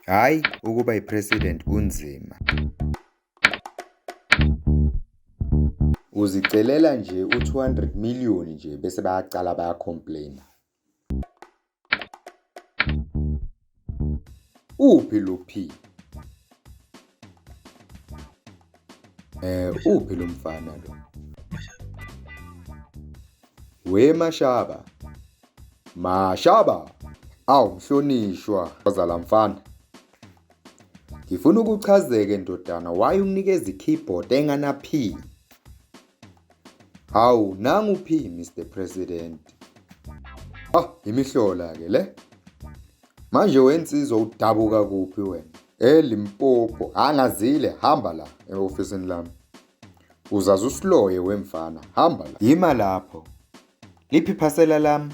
Hhayi ukuba yi-president kunzima. Uzicelela nje u-200 million nje bese bayacala baya-complain-a. Uphi lo P? Eh uphi lo mfana lo? We Mashaba. Mashaba. Awu mhlonishwa wazala mfana. Ngifuna ukuchazeke ndodana why unginikeza i-keyboard engana P. Hawu nangu P Mr President. Ah imihlola ke le. Manje wensizwa udabuka kuphi wena? ELimpopo. Angazile hamba la eofisini lami. Uzaze usiloye wemfana hamba la. Yima lapho. Liphi phasela lami?